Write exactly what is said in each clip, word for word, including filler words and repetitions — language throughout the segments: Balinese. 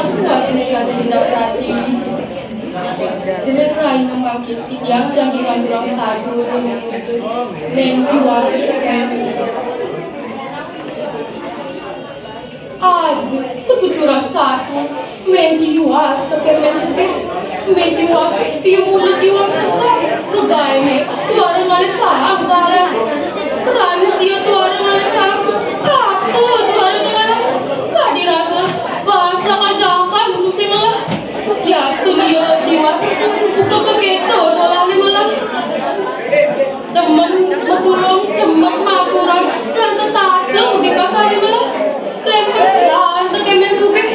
Wasine kate Dinda Pratiwi. Jemet raina mangkin titiang jagi ngandurang sadu. Mén Tiwas tekén Mén Sugih. Aduh, ketuturan satu. Mén Tiwas tekén Mén Sugih. Mén Tiwas, ia mula Tiwas kesah. Gegaéné tuara ngalih saang ka alas. Krana ia tuara ngalih saang, apa tuara ngalih, ka dirasa bas lakar jakan tusing ngelah. Diastun ia Tiwas, buka kekéto solahné melah. Demen matulung, jemet maturang, lan setata wikasané melah. Lén pesan tekén Mén Sugih.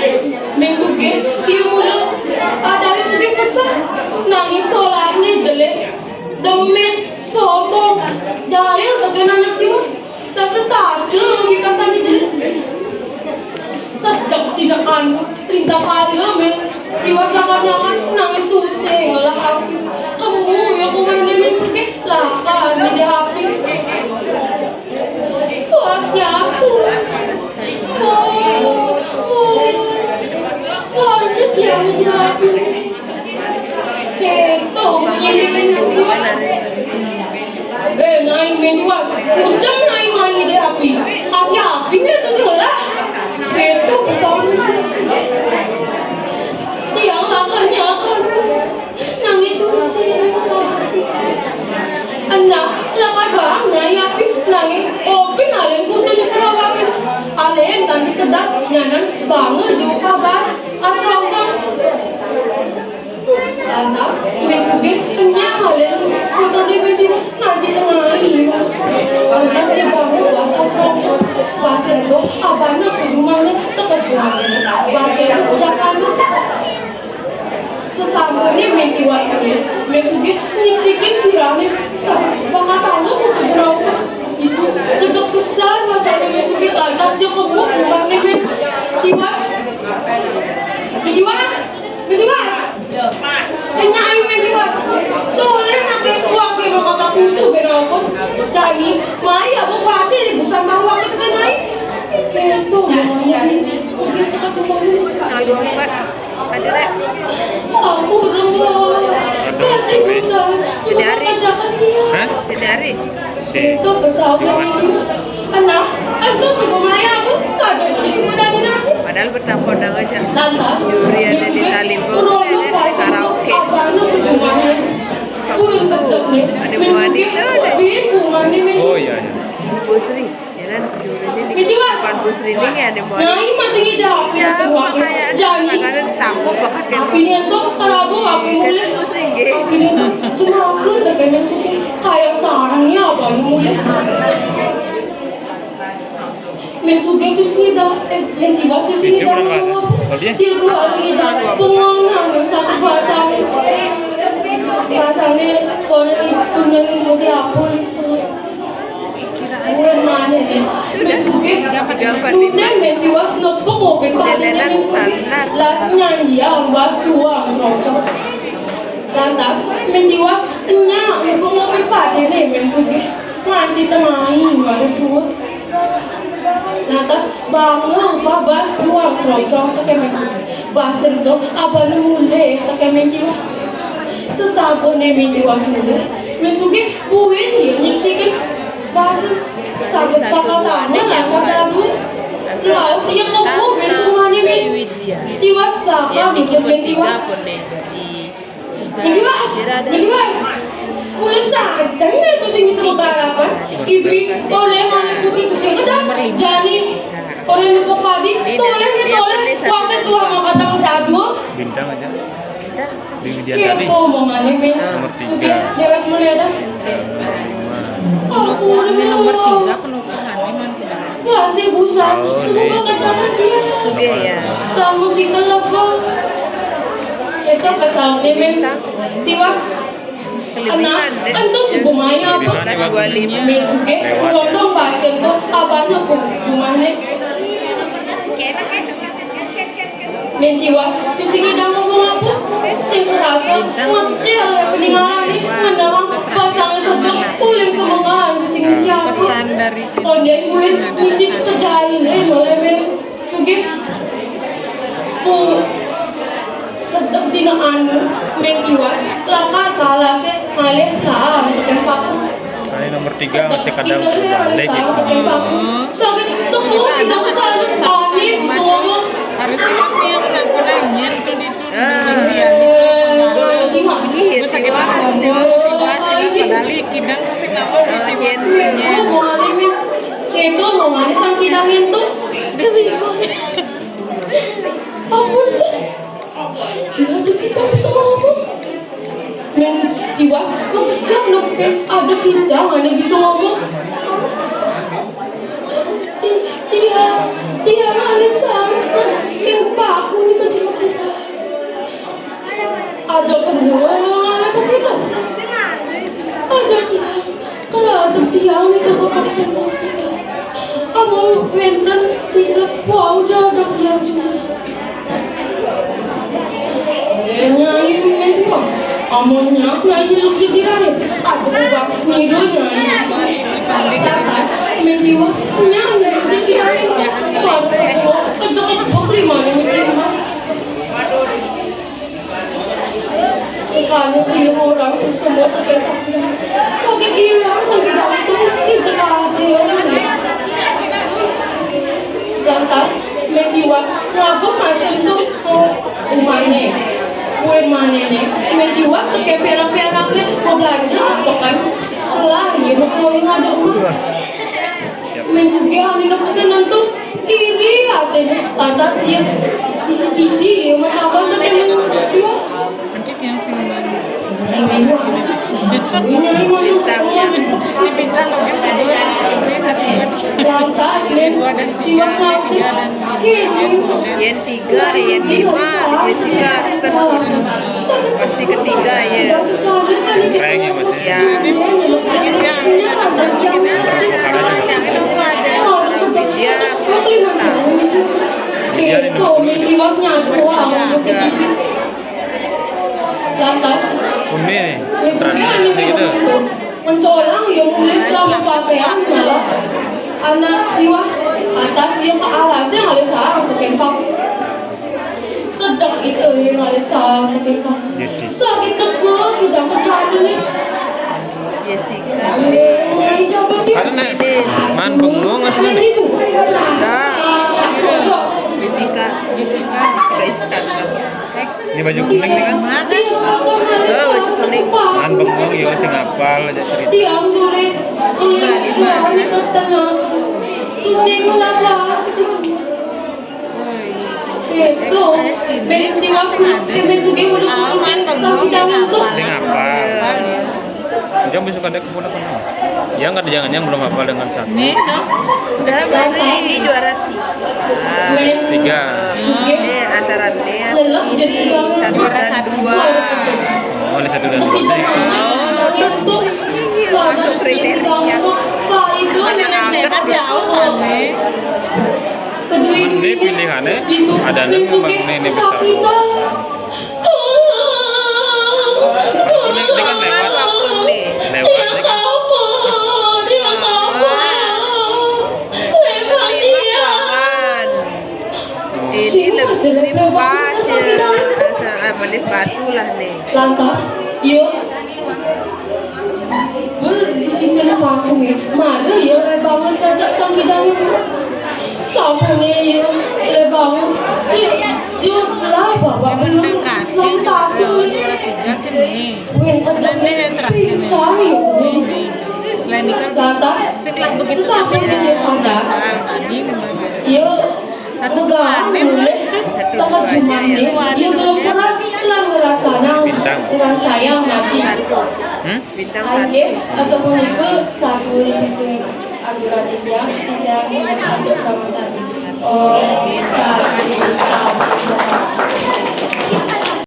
Mén Sugih, ia mula adané sugih pesan, nanging solahné jelek, demit, sombong, jail tekén anak Tiwas. Lan setata wikasané jelek. Sedek dina anu, rintang kala Mén Tiwas lakar nyakan, nanging tusing ngelah api. Kemu ia kumané Mén Sugih lakar ngidih api. Swastiastu. Oh, oh. Wajib ya ngidih api. Kéto bunyiné Mén Tiwas. Eh, Nyai Mén Tiwas, ucap Nyai mai ngidih api. Kaki api tusing ngelah. Kéto pesan. Tiang lakar nyakan, nanging tusing ngelah. Nah, lakar baang Nyai api, nanging opi ngalén kutu di Sarawak. Alén kanti kedas, nyanan baanga jupah bas, acrongcong. Lantas, Mén Sugih kenyang ngalén kutuné Mén Tiwas nganti tengai. Lantas, ia baanga bas acrongcong. Bas ento, abana ka jumahné, teka jumahné. Bas ento, jakana. Sasampuné Mén Tiwas mulih, Mén Sugih nyiksikin sirahné. Sa-, bakatanga kutu benaukan. Ditu, kedék pesan basané Mén Sugih, lantas ia kemu umahné Mén Tiwas. Mén Tiwas! Mén Tiwas! Kenyang Mén Tiwas. Tolih naké waké bakatanga kutu benaukan. Jani, mai apa basé di busan baru waké tekén Nyai. Kéto, Mén Sugih. Aduh, Mbak. Ada, Rek. Ampun, Mbak. Masih bisa. Sudah hari. Hah? Tidak hari. Itu pesawat yang Mas. Anak, itu subuh maya aku. Ada di subuh dari nasi. Padahal bertampon aja. Lantas, juri ada di Talimbo, ada di karaoke. Apa lu percumanya? Pun kecek nih. Ada Bu Ani tuh, ada. Bingung, mani, mani. Oh, iya, iya. Bu Sri. Mén Tiwas. Bukan Bu Sri ini ada mau. Nyai masih ngidih api. Ya, jani. Apiné ento karabu api mulih. Bu Sri nggih. Apiné ento cemaka tekén Mén Sugih. Kaya sarangnya apa mulih. Mén Sugih tusing ngidih, eh, Mén Tiwas tusing ngidih. Dia tuh ada ngidih. Pengongan satu pasang. Pasangnya kono itu masih apa, Lis? Buin manéh, Mén Sugih. Tunden Mén Tiwas nepuk ngobin padéné Mén Sugih. Lan nyanjiang bas duang crongcong. Lantas, Mén Tiwas nyak nepuk ngobin padéné Mén Sugih. Nganti tengai mara suud. Lantas, baanga bas duang crongcong tekén Mén Sugih. Bas ento, abana mulih tekén Mén Tiwas. Sasampuné Mén Tiwas mulih, Mén Sugih buin ia nyiksikin basa saget pakatanga lakar dadua. Laut ia kemu buin kumané Mén Tiwas lakar nutup Mén Tiwas. Mén Tiwas, Mén Tiwas. Mula sajan tusing bisa bebalapan. Ibi olih malih putih tusing kedas. Jani olih nepuk padi. Tolih, tolih. Waktu tuah angkatan dadua. Bintang aja. Di Widya Tari. Kéto omongané, Mén. Nomor tiga. Sugih, déwék mulih dah. Ampun, ini nomor tiga penumpang, Mén. Wah, si busan, oh, semua ini. Kacamata dia. Sugih, ya. Lamun kita lepon. Kéto pesautné, Mén. Tiwas. Kelebihan, deh. Ento subuh maya apa? Kelebihan dua lima. Mén Sugih, lewat, ya. Rondong pasien tuh, abana pun jumahné. Mén Tiwas, tusing ngidang ngomong apa? Sing kerasa, ngetil ya peninggalane, ngenang pasang sedek, uling semengan, tusing ngisi apa? Pesan dari kondén buin, ngisi kejain, eh, noleh Mén Sugih. Pu-, Anu, Mén Tiwas, lakar ka alasé ngalih saang tekén paku. Nah, ini nomor tiga masih kadang Inggih, balik saang gitu. Tekén paku. Saget teka kita kecalon, ané bisa ngomong. Harus ingat nih yang aku nanya itu di itu. Ah. Iya. Mén Tiwas. Iya, Terus sakit apa? Tiwas, tiwas, padahal kidang sing apa di Iya. Kéto omongané, Mén. Kéto omongané sang kidang énto. Dia bingung. Ampun, tuh. Dia ada kita bisa ngomong. Mén Tiwas, maksud nepi ada kita ané bisa ngomong. Ti-, Dia, dia ané saang tekén paku né kecil kita. Ada kedua, ada kita. Ada tiang. Kerajaan tiang itu kepakan kita. Amun wénten sisa wau jadok tiang juga. Nyai Mén Tiwas, amun nyak Nyai Luk Jegirane. Aduh, Bang, ngiru Nyai. Lantas, Mén Tiwas, nyak Nyai Luk Jegirane. Waduh, kejepit bok lima nih mesin mas. Kanu ieu orang sing semua tekén sakit. Sakit ilang sakit itu di Jakarta. Lantas, Mén Tiwas ngabuk masuk tuh ke umahné. Kue manéné, Mén Tiwas tekén pianak-pianakné mau belanja apa kan? Telah, ieu mau kawin ada emas. Mén Sugih ané nepukin nentu iri até. Lantas ieu kisi-kisi ieu matakan téh Mén Tiwas. Mungkin yang sing mana? Mén Tiwas. Ini mana? Ini bintang mungkin satu, ini satu. Lantas Mén Tiwas nanti kini. Yén tiga, yén lima, yén tiga terus. Pasti ketiga ya. Kayaknya masih. Ya. Dia Itu Mén Tiwas nyatu. Lantas Umi nih. Terus Terang dia gitu. mencolang ya mulih lah pakaian malah anak Tiwas. Lantas dia ke alasnya ngalih saang tekén paku. Sedek itu ya ngalih saang tekén paku. Sakit tegel kita kecadu nih. Jessica. Mulai jabat dia. Karena man bengong asli. Itu. Enggak. Sok. Jessica. Jessica. Jessica Iskandar. Ini baju kuning nih kan. Oh, baju kuning. Man bengong ya sing apal aja cerita. Tiang dore. Tiba, tiba. Terus dia ngelak-ngelak. Itu, Mén Tiwas, eh, Mén Sugih udah ngomongin sakitan itu. Sing apal. Dia besok ada keponakan. Ya nggak, jangan, yang belum hafal dengan satu. Ini tuh. Udah berarti juara tiga. Mén Tiga. Sugih Ini antara Nia, lelep jadi satu banget. dan dua. Oh, ada satu dan dua. Itu Masuk kriteria. Pak itu Jauh sana. kedua Ini ini pilihannya gitu. ada Mén nih Sugih memang ini besar. kesakitan. Ini, ini kan lewat. Waktu nih. Lewat ini kan. Dia apa? Dia apa? Hebat dia. Kelawan. Ini lebih pas ya. Asa, ah, manis batu lah nih. Lantas, yuk. Di sisi paku nih, mana ya lebawa cacak sang kidang itu? Sampune ya lebawa. Yuk, yuk lah, bapak belum lam tatu nih. Tiga sini. Wih, cacak nih pingsan ya. Lantas, sesampune dia sadar, ya, pegang mulih teka jumahne, ya belum keras lan ngrasana, ngrasayang mati. Hmm? Bintang satu. Nggih, asapunika satu Gusti ajunan titiang, titiang sanget antuk kamasan. Om Santi.